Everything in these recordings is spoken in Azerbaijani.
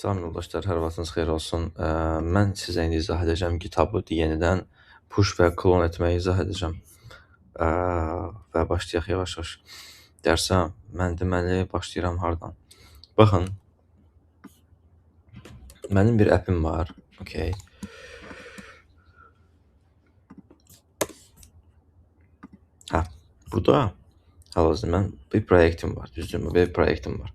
Salam yoldaşlar, hər vaxtınız xeyir olsun. Mən sizə indi izah edəcəm GitHub-ı yenidən push və klon etməyi izah edəcəm. Və başlayaq yavaş-yavaş dərsə. Mən deməli başlayıram hardan? Baxın, mənim bir app'im var. Okay. Hə, burada hal-hazırda mən bir proyektim var, düzdürmü? Bir proyektim var.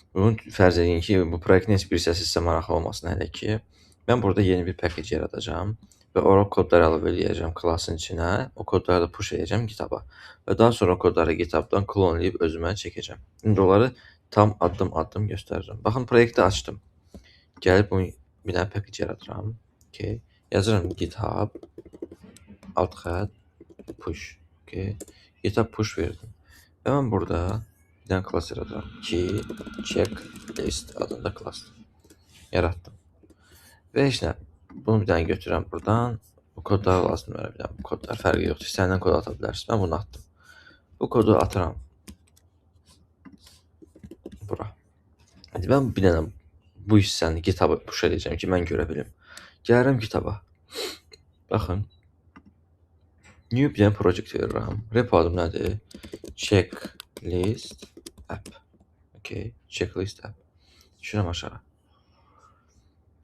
Bunu fərz edin ki, bu proyektin heç bir hissəsi sizə maraqlı olmasın hələ ki. Mən burada yeni bir package yaradacağam və ora kodlar əlavə eləyəcəm class'ın içinə. O kodları da push edəcəm GitHub-a və daha sonra o kodları GitHub-dan klonlayıb özümə çəkəcəm. İndi onları tam addım-addım göstərirəm. Baxın, proyekti açdım. Gəlib bunu bir dənə package yaradıram. Okay. Yazıram GitHub alt xətt push. Okay. GitHub push verdim. Və mən burada bir dənə class yaradıram ki, checklist adında class yaratdım. Və heç nə, bunu bir dənə götürürəm buradan. Bu kodlar lazım mənə bir dənə, bu kodlar fərqi yoxdur. İstənilən kodu ata bilərsiniz. Mən bunu atdım. Bu kodu atıram bura. İndi mən bir dənə bu hissəni GitHub-a push edəcəm ki, mən görə bilim. Gəlirəm GitHub-a. Baxın. New bir dənə project verirəm. Repo adım nədir? Checklist app. Okay, checklist app. Düşürəm aşağı.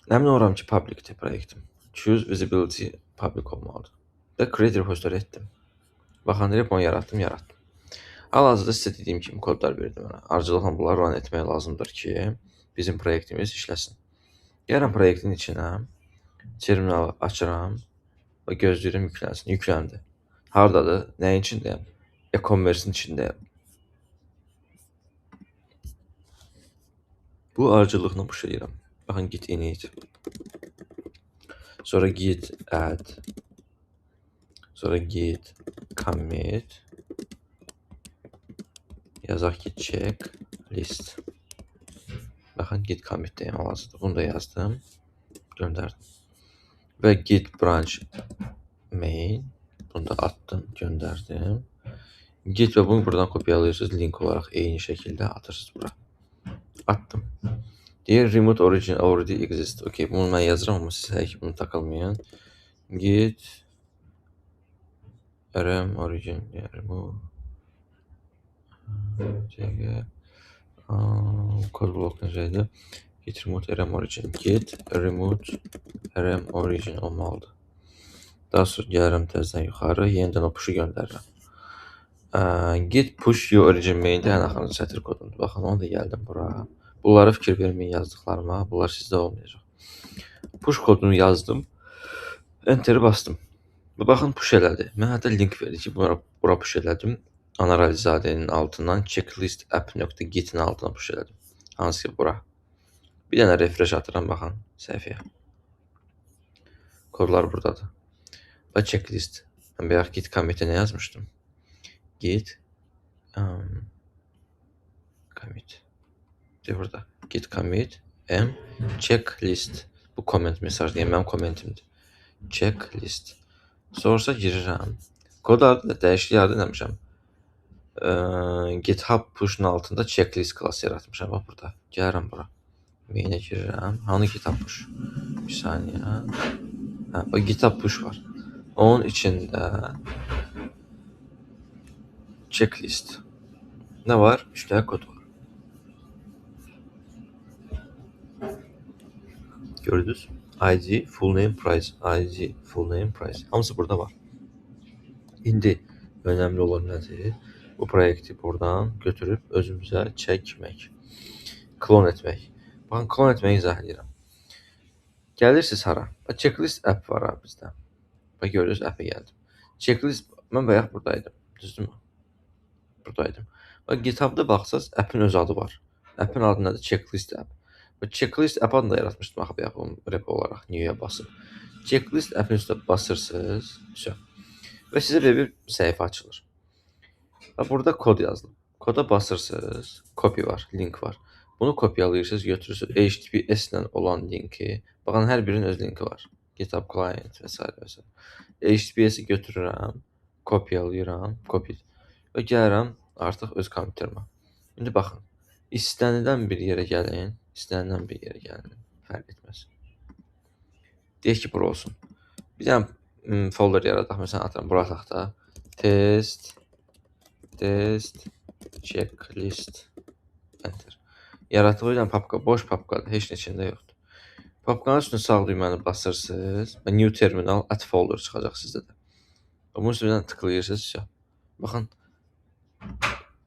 Əmin oluram ki, publicdir proyektim. Choose visibility public olmalıdır. Və create repository etdim. Baxın, reponu yaratdım, yaratdım. Hal-hazırda sizə dediyim kimi kodlar verdim mənə. Ardıcıllıqla bunları run etmək lazımdır ki, bizim proyektimiz işləsin. Gəlirəm proyektin içinə, terminalı açıram və gözləyirəm yüklənsin. Yükləndi. Hardadır? Nəyin içindəyəm? E-commerce-in içindəyəm. Bu ardıcıllıqla push edirəm. Baxın, git init. Sonra git add. Sonra git commit. Yazaq ki, checklist. Baxın, git commit deyəm hal-hazırda. Bunu da yazdım. Göndərdim. Və git branch main. Bunu da attım, göndərdim. Git və bunu buradan kopyalayırsınız. Link olaraq eyni şəkildə atırsınız bura. Attım. Deyir, remote origin already exists. Okay, bunu mən yazıram, amma siz hələ ki bunu takılmayın. Git rm origin, yəni remove kod blok necə idi? Git remote rm origin. Git remote rm origin olmalıdır. Daha sonra gəlirəm təzədən yuxarı, yenidən o push'u göndərirəm. Git push your origin main'də ən axırıncı sətir kodumdur. Baxın, onu da gəldim bura. Bunlara fikir verməyin yazdıqlarıma, bunlar sizdə olmayacaq. Push kodunu yazdım, Enter'i bastım. Və baxın, push elədi. Mən hətta link verdi ki, bura push elədim. Anar Alizadənin altından checklist app.git-in altına push elədim. Hansı ki, bura. Bir dənə refresh atıram, baxın, səhifəyə. Kodlar buradadır. Və checklist. Mən bayaq git commit-ə nə yazmışdım? Git commit. Burada. Git commit m checklist. Bu comment mesaj deyəm, mənim commentimdir. Checklist. Source-a girirəm. Kod adı da dəyişiklik adı eləmişəm. GitHub push-un altında checklist klası yaratmışam. Bax burada. Gəlirəm bura. Main'ə girirəm. Hanı GitHub push? Bir saniyə. Hə, bax GitHub push var. Onun içində checklist. Nə var? 3 dənə kod var. Gördünüz? ID, full name, price. ID, full name, price. Hamısı burada var. İndi önəmli olan nədir? Bu proyekti buradan götürüb özümüzə çəkmək. Klon etmək. Baxın, klon etməyi izah edirəm. Gəlirsiniz hara? Bax, checklist app var ha bizdə. Bax, gördünüz, app'ə gəldim. Checklist, mən bayaq buradaydım. Düzdürmü? Buradaydım. Bax, GitHub-da baxsaz, app'in öz adı var. App'in adı nədir? Checklist app. Bu checklist app adını da yaratmışdım axı bayaq bunu repo olaraq new-yə basıb. Checklist app'in üstə basırsınız. Vəsə. Və sizə belə bir səhifə açılır. Və burada kod yazılıb. Koda basırsınız, copy var, link var. Bunu kopyalayırsınız, götürürsünüz HTTPS ilə olan linki. Baxın, hər birinin öz linki var. GitHub client və s. və s. HTTPS-i götürürəm, kopyalayıram, copy və gəlirəm artıq öz kompüterimə. İndi baxın, istənilən bir yerə gəlin. İstənilən bir yerə gəlin, fərq etməz. Deyək ki, bura olsun. Bir dənə folder yaradaq. Məsələn, atıram, bura ataq da. Test, checklist, enter. Yaratdığı bir dənə papka, boş papkadır, heç nə içində yoxdur. Papkanın üstünə sağ düyməni basırsınız və New Terminal Add Folder çıxacaq sizdə də. Bunun üstünə tıklayırsınız. Baxın,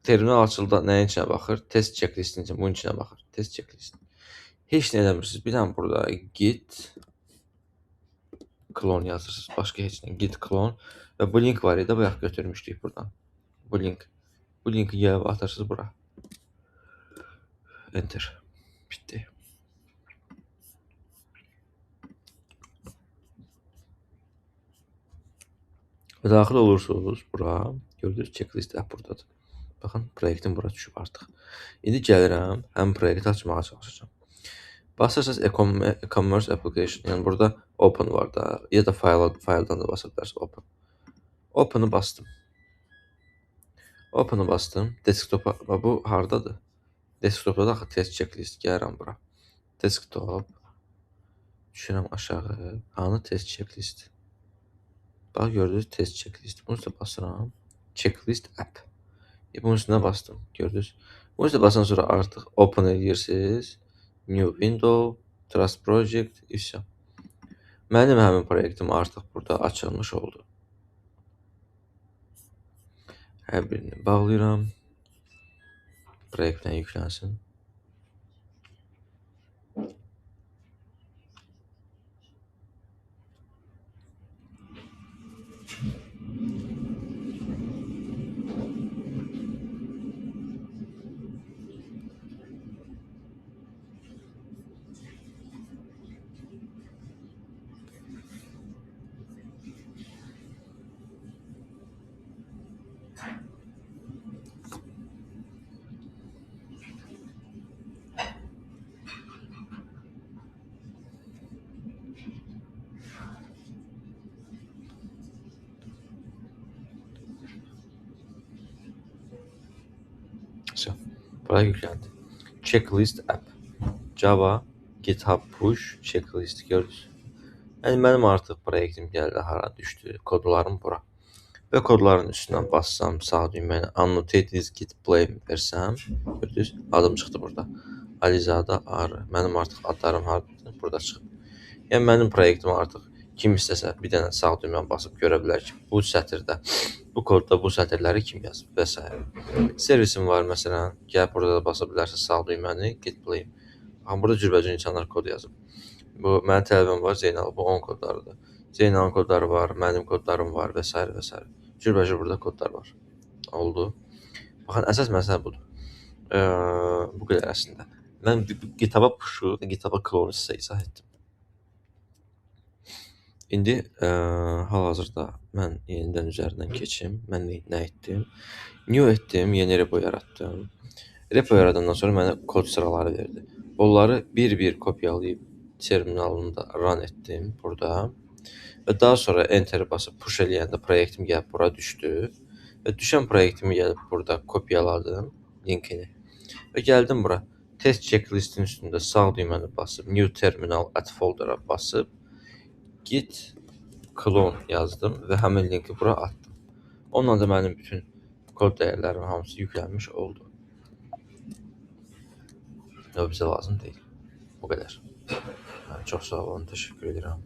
terminal açıldı, nəyin içinə baxır? Test checklistin içinə, bunun içinə baxır. Test checklist. Heç nə eləmirsiniz. Bir dənə burada git clone yazırsınız. Başqa heç nə. Git clone və bu link var idi, bayaq götürmüşdük buradan. Bu link. Bu linki gəlib atırsınız bura. Enter. Bitdi. Və daxil olursunuz bura. Gördünüz, checklist app buradadır. Baxın, proyektim bura düşüb artıq. İndi gəlirəm, həmin proyekti açmağa çalışacağam. Basırsınız e-commerce application, yəni burada open var da, ya da fayldan da basa bilərsiniz open. Open'ı bastım. Open'ı bastım. Desktopa, bu hardadır? Desktopda da axı test checklist, gəlirəm bura. Desktop. Düşürəm aşağı. Hanı test checklist? Bax, gördünüz, test checklist. Bunun üstünə basıram. Checklist app. Bunun üstünə bastım. Gördünüz. Bunun üstünə basan sonra artıq open edirsiniz. New window, trust project, и всё. Mənim həmin proyektim artıq burada açılmış oldu. Hər birini bağlayıram. Proyektlə yüklənsin. Buraya yükləndi. Checklist app. Java, GitHub push, checklist gördünüz. Yəni mənim artıq proyektim gəldi, hara düşdü, kodlarım bura. Və kodların üstündən bassam, sağ düyməni annotate with git blame versəm, gördünüz, adım çıxdı burada. Alizadə Arı. Mənim artıq adlarım hardadır? Burada çıxıb. Yəni mənim proyektim artıq kim istəsə bir dənə sağ düyməni basıb görə bilər ki, bu sətirdə, bu kodda bu sətirləri kim yazıb və s. Servisim var məsələn, gəlib burada da basa bilərsiniz sağ düyməni, git blame. Baxın, burada cürbəcür insanlar kod yazıb. Bu mənim tələbəm var, Zeynal, bu onun kodlarıdır. Zeynalın kodları var, mənim kodlarım var və s. və s. Cürbəcür burada kodlar var. Oldu. Baxın, əsas məsələ budur. Bu qədər əslində. Mən GitHub-a push'u, GitHub-a clone-u sizə izah etdim. İndi hal-hazırda mən yenidən üzərindən keçim. Mən nə etdim? New etdim, yeni repo yaratdım. Repo yaradandan sonra mənə kod sıraları verdi. Onları bir-bir kopyalayıb terminalında run etdim burada. Və daha sonra Enter'i basıb push eləyəndə proyektim gəlib bura düşdü. Və düşən proyektimi gəlib burada kopyaladım linkini. Və gəldim bura. Test checklistin üstündə sağ düyməni basıb New Terminal Add Folder'a basıb git clone yazdım və həmin linki bura atdım. Onunla da mənim bütün kod dəyərlərim hamısı yüklənmiş oldu. O bizə lazım deyil. Bu qədər. Çox sağ olun, təşəkkür edirəm.